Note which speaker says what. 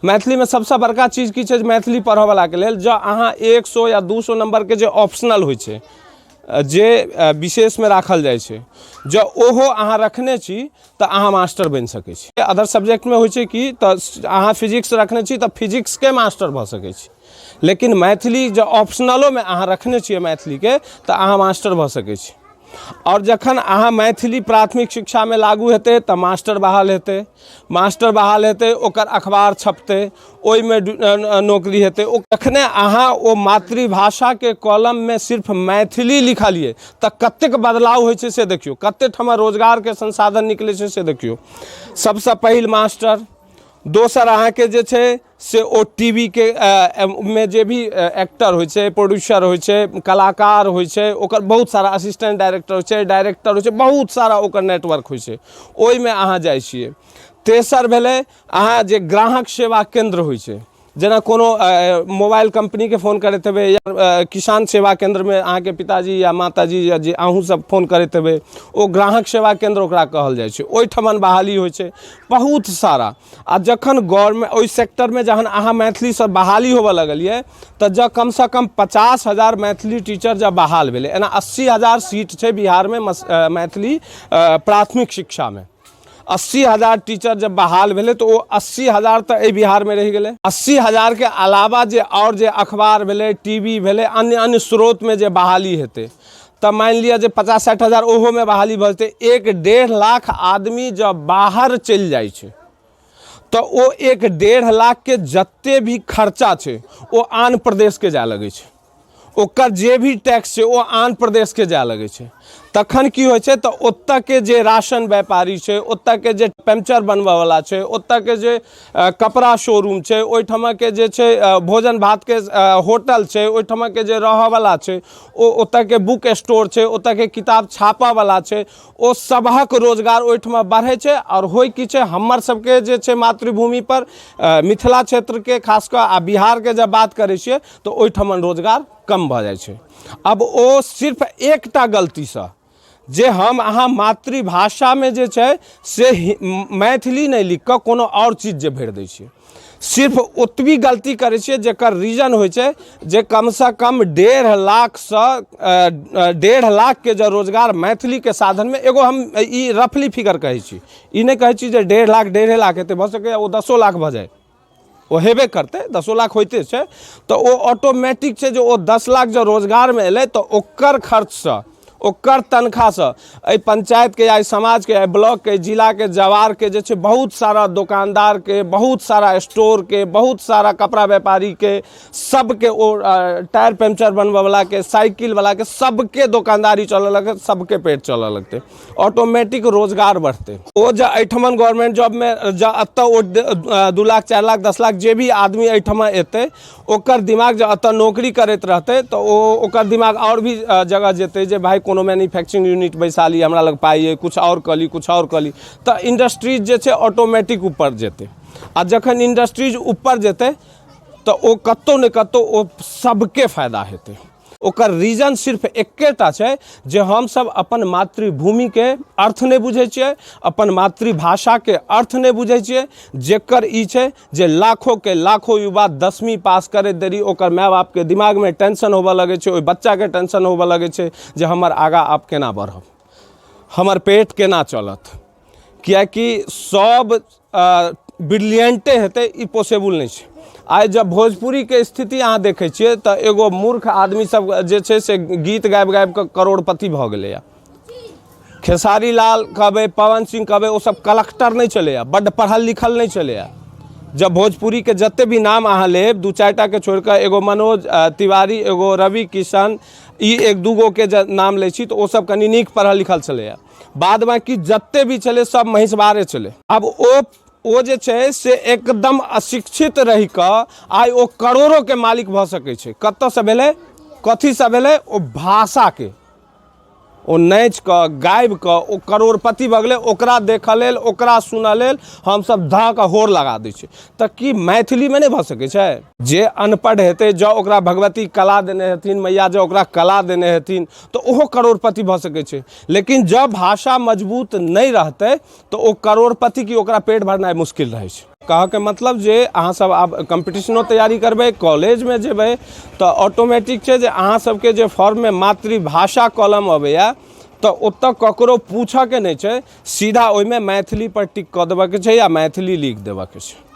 Speaker 1: मैथिलीमे सबसँ बड़का चीज की छै जे मैथिली पढ़ऽवलाके लेल जँ अहाँ 100 या 200 नम्बरके जे ऑप्शनल होइ छै, जे विशेषमे राखल जाइ छै, जँ ओहो अहाँ रखने छी तऽ अहाँ मास्टर बनि सकै छी। अदर सब्जेक्टमे होइ छै कि तऽ अहाँ फिजिक्स रखने छी तऽ फिजिक्सके मास्टर भऽ सकै छी, लेकिन मैथिली जँ ऑप्शनलोमे अहाँ रखने छियै मैथिलीके तऽ अहाँ मास्टर भऽ सकै छी। आओर जखन अहाँ मैथिली प्राथमिक शिक्षामे लागू हेतै तऽ मास्टर बहाल हेतै, मास्टर बहाल हेतै, ओकर अखबार छपतै, ओहिमे नौकरी हेतै। ओ जखने अहाँ ओ मातृभाषाके कॉलममे सिर्फ मैथिली लिखलियै तऽ कतेक बदलाव होइ छै से देखियौ, कतेक ठमा रोजगारके संसाधन निकलै छै से देखियौ। सबसँ पहिल मास्टर, दोसर अहाँके जे छै से ओ टी वी के मे जे भी एक्टर होइ छै, प्रोड्यूसर होइ छै, कलाकार होइ छै, ओकर बहुत सारा असिस्टेंट डायरेक्टर होइ छै, डायरेक्टर होइ छै, बहुत सारा ओकर नेटवर्क होइ छै, ओहिमे अहाँ जाइ छियै। तेसर भेलै अहाँ जे ग्राहक सेवा केन्द्र होइ छै, जेना कोनो मोबाइल कम्पनीके फोन करैत हेबै या किसान सेवा केन्द्रमे अहाँके पिताजी या माताजी या जे अहूँ सब फोन करैत हेबै, ओ ग्राहक सेवा केन्द्र ओकरा कहल जाइ छै, ओहिठमन बहाली होइ छै बहुत सारा। आ जखन गवर्नमेंट ओहि सेक्टरमे जहन अहाँ मैथिलीसँ बहाली होबऽ लगलियै तऽ जँ कमसँ कम 50,000 मैथिली टीचर जँ बहाल भेलै, एना 80,000 सीट छै बिहारमे मैथिली प्राथमिक शिक्षामे, 80,000 टीचर जब बहाल भेलै तऽ ओ 80,000 तऽ एहि बिहारमे रहि गेलै। 80,000के अलावा जे आओर जे अखबार भेलै, टी वी भेलै, अन्य अन्य स्रोतमे जे बहाली हेतै तऽ मानि लिअ जे 50-60 हजार ओहोमे बहाली भऽ जेतै। 1-1.5 लाख आदमी जँ बाहर चलि जाइ छै तऽ ओ 1-1.5 लाखके जते भी खर्चा छै ओ आन प्रदेशके जाय लगै छै, ओकर जे भी टैक्स छै ओ आन प्रदेशके जाय लगै छै। तखन की होइ छै तऽ ओतऽके जे राशन व्यापारी छै, ओतऽके जे पंचर बनबऽवला छै, ओतऽके जे कपड़ा शोरूम छै, ओहिठमाके जे छै भोजन भातके होटल छै, ओहिठमाके जे रहऽवला छै, ओ ओतऽके बुक स्टोर छै, ओतऽके किताब छापऽवला छै, ओ सबहक रोजगार ओहिठमा बढ़ै छै। आओर होइ की छै, हमर सबके जे छै मातृभूमिपर मिथिला क्षेत्रके खास कऽ आ बिहारके जब बात करै छियै तऽ ओहिठमन रोजगार कम भऽ जाइ छै। आब ओ सिर्फ एकटा गलतीसँ जे हम अहाँ मातृभाषामे जे छै से मैथिली नहि लिख कऽ कोनो आओर चीज जे भरि दै छियै, सिर्फ ओतबी गलती करै छियै जकर रीजन होइ छै जे कमसँ कम 1.5 लाखसँ 1.5 लाखके जँ रोजगार मैथिलीके साधनमे, एगो हम ई रफली फिगर कहै छी, ई नहि कहै छी जे 1.5 लाख 1.5 लाख हेतै, भऽ सकैए ओ 10 लाख भऽ जाय, ओ हेबे करतै, 10 लाख होइते छै, तऽ ओ ऑटोमेटिक छै जे ओ 10 लाख जँ रोजगारमे एलै तऽ ओकर खर्चसँ, ओकर तनख्वाहसँ एहि पंचायतके या एहि समाजके, एहि ब्लॉकके, एहि जिलाके, जवारके जे छै बहुत सारा दोकानदारके, बहुत सारा स्टोरके, बहुत सारा कपड़ा व्यापारीके, सबके ओ टायर पंचर बनबऽवलाके, साइकिलवलाके, सबके दोकानदारी चलऽ लगतै, सबके पेट चलऽ लगतै, ऑटोमेटिक रोजगार बढ़तै। ओ जँ एहिठमन गवर्नमेंट जॉबमे जँ एतऽ ओ 2 लाख 4 लाख 10 लाख जे भी आदमी एहिठमा एतै, ओकर दिमाग जँ एतऽ नौकरी करैत रहतै तऽ ओ ओकर दिमाग आओर भी जगह जेतै जे भाइ कोनो मैन्युफैक्चरिंग यूनिट बैसा ली, हमरा लग पाइ अइ, किछु आओर कऽ ली, किछु आओर कऽ ली, तऽ इंडस्ट्रीज जे छै ऑटोमेटिक ऊपर जेतै। आ जखन इंडस्ट्रीज ऊपर जेतै तऽ ओ कतहु ने कतहु ओ सबके फायदा हेतै। ओकर रीजन सिर्फ एकेटा छै जे हमसब अपन मातृभूमिके अर्थ नहि बुझै छियै, अपन मातृभाषाके अर्थ नहि बुझै छियै, जेकर ई छै जे लाखोके लाखो युवा 10वीं पास करैत देरी ओकर माय बापके दिमागमे टेंशन होबऽ लगै छै, ओहि बच्चाके टेंशन होबऽ लगै छै जे हमर आगाँ आब केना बढ़ब, हमर पेट केना चलत, किएकि सब ब्रिलियंटे हेतै ई पॉसिबल नहि छै। आइ जब भोजपुरीके स्थिति अहाँ देखै छियै तऽ एगो मूर्ख आदमी सब जे छै से गीत गाबि गाबि कऽ करोड़पति भऽ गेलैए। खेसारी लाल कहबै, पवन सिंह कहबै, ओ सब कलेक्टर नहि छलैए, बड्ड पढ़ल लिखल नहि छलैए। जब भोजपुरीके जते भी नाम अहाँ लेब, 2-4 टाके छोड़ि कऽ एगो मनोज तिवारी, एगो रवि किशन, ई 1-2 गोके जे नाम लै छी तऽ ओ सब कनि नीक पढ़ल लिखल छलैए। बाद बाकी जते भी छलै सब महिषबारे छलै। आब ओ जे छै से एकदम अशिक्षित रहि कऽ आइ ओ करोड़ोके मालिक भऽ सकै छै। कतऽसँ भेलै, कथीसँ भेलै? ओ भाषाके ओ नाचि कऽ गाबि कऽ ओ करोड़पति भऽ गेलै। ओकरा देखऽ लेल, ओकरा सुनऽ लेल हमसब धऽ कऽ होर लगा दै छियै। तऽ की मैथिलीमे नहि भऽ सकै छै? जे अनपढ़ हेतै, जँ ओकरा भगवती कला देने हेथिन, मैया जँ ओकरा कला देने हेथिन तऽ ओहो करोड़पति भऽ सकै छै। लेकिन जँ भाषा मजबूत नहि रहतै तऽ ओ करोड़पति की ओकरा पेट भरनाइ मुश्किल रहै छै। कहऽके मतलब जे अहाँसभ आब कम्पीटिशनो तैयारी करबै, कॉलेजमे जेबै, तऽ ऑटोमेटिक छै जे अहाँ सबके जे फॉर्ममे मातृभाषा कॉलम अबैए तऽ ओतऽ ककरो पूछऽके नहि छै, सीधा ओहिमे मैथिली पर टिक कऽ देबऽके छै या मैथिली लिख देबऽके छै।